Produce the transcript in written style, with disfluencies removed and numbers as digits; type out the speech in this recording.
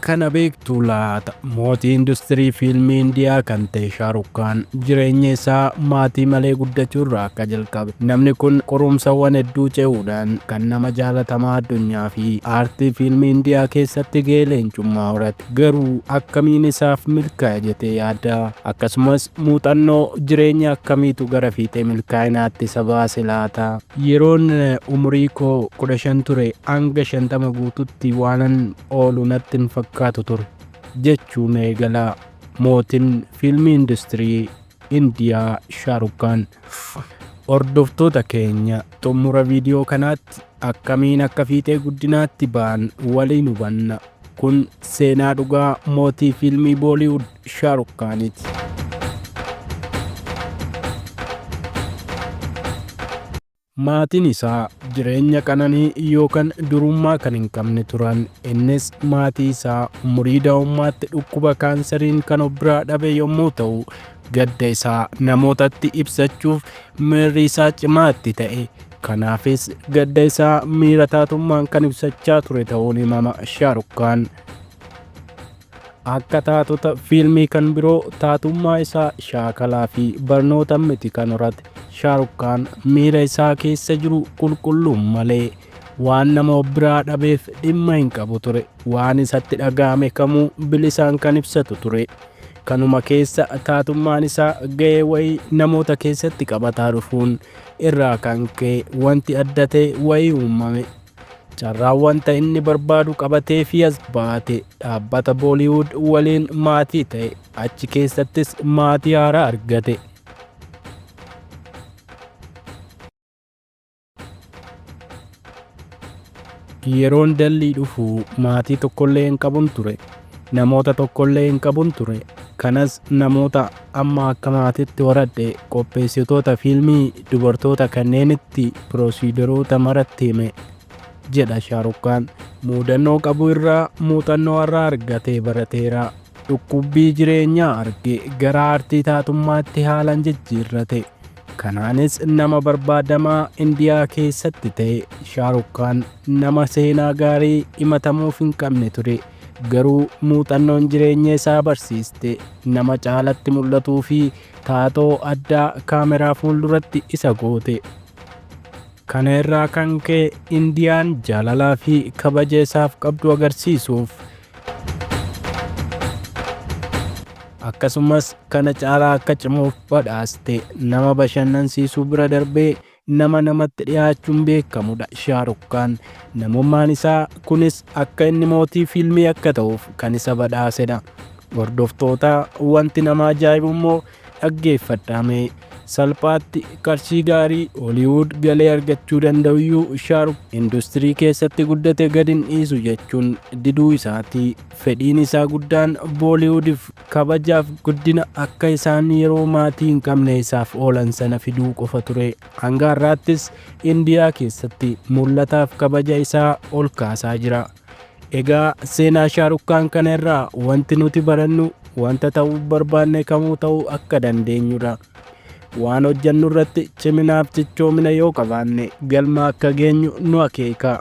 Kana beektuu laata? Mootii industirii fiilmii Indiyaa kan ta'e Shaaruk Kaan jireenya isaa maatii malee guddachuu irraa akka jalqabe. Namni kun qorumsawwan hedduu ce'uudhaan kan nama jaalatamaa addunyaa fi aartii fiilmii Indiyaa keessatti gahee leencummaa horate. Garuu akkamiin isaaf milkaa'e jettee yaadda? Akkasumas muuxannoo jireenya akkamiitu gara fiixee milkaa'inaatti isa baase laata? Yeroon umurii koo 15 ture hanga 50 guututti waanan oolu natti hin fakkaatu ture, jechuun eegala mootin fiilmii industirii Indiyaa Shaaruk Kaan. Hordoftoota keenya xumura viidiyoo kanaatti akkamiin akka fiixee guddinaatti ba'an waliin hubanna. Kun seenaa dhugaa mootii fiilmii Booliwud Shaaruk Kaaniti. Maatiin isaa jireenya qananii yookan durummaa kan hin qabne turan. Innis maatii isaa umurii daa'ummaatti dhukkuba kaansariin kan of biraa dhabe yommuu ta'u, gadda isaa namootatti ibsachuuf miirri isaa cimaa itti ta'e. Kanaafis gadda isaa miira taatummaan kan ibsachaa ture ta'uun himama Shaaruk Kaan. Akka taatota fiilmii kan biroo taatummaa isaa shaakalaa fi barnootan miti kan horate. Shaaruk Kaan miira isaa keessa jiru qulqulluun malee waan nama of biraa dhabeef dhimma hin qabu ture. Waan isatti dhaga'ame kamuu bilisaan kan ibsatu ture. Kanuma keessa taatummaan isaa gahee wayii namoota keessatti qabataa dhufuun irraa kan ka'e wanti adda ta'e wayii uumame. Carraan wanta inni barbaadu qabateefii as baate. Dhaabbata Booliwuud waliin maatii ta'e. Achi keessattis maatii haaraa argate. Yeroon Dallii dhufu maatii tokkollee hin qabun ture. Namoota tokkollee hin qabun ture. Kanas namoota amma akka maatiitti horadhe qopheessitoota fiilmii dubartoota kanneenitti piroosiidaroota maratti hime, jedha Shaaruk Kaan. Muudannoo qabu irraa muuxannoo har'a argate barateera. Dhukkubbii jireenyaa arge gara aartii taatummaatti haalan jijjiirrate. Kanaanis nama barbaadamaa Indiyaa keessatti ta'e. Shaaruk Kaan nama seenaa gaarii himatamuuf hin qabne ture. Garuu muuxannoon jireenya isaa barsiiste nama caalatti mul'atuu fi taatoo addaa kaameraa fuulduratti isa goote. Kana irraa kan ka'e Indiyaan jaalalaa fi kabaja isaaf qabdu agarsiisuuf akkasumas kana caalaa akka cimuuf badhaaste. Nama bashannansiisuu bira darbee nama namatti dhiyaachuun beekamudha Shaaruk Kaan. Namummaan isaa kunis akka inni mootii fiilmii akka ta'uuf kan isa badhaasedha. Hordoftoota wanti nama ajaa'ibu immoo dhaggeeffadhaa mee. Salphaatti qarshii gaarii Holiwuud galee argachuu danda'uyyuu Shaaruk industirii keessatti guddate gad hin dhiisu jechuun diduu isaati. Fedhiin isaa guddaan Booliwuudif kabajaaf guddina akka isaan yeroo maatii hin qabne isaaf oolan sana fiduu qofa ture. Hanga har'aattis Indiyaa keessatti mul'ataaf kabaja isaa ol kaasaa jira. Egaa seenaa Shaaruk Kaan kana irraa wanti nuti barannu wanta ta'uu barbaanne kamuu ta'uu akka dandeenyudha. Waan hojjennu irratti ciminaaf cichoomina yoo qabaanne galma akka geenyu nu akeeka.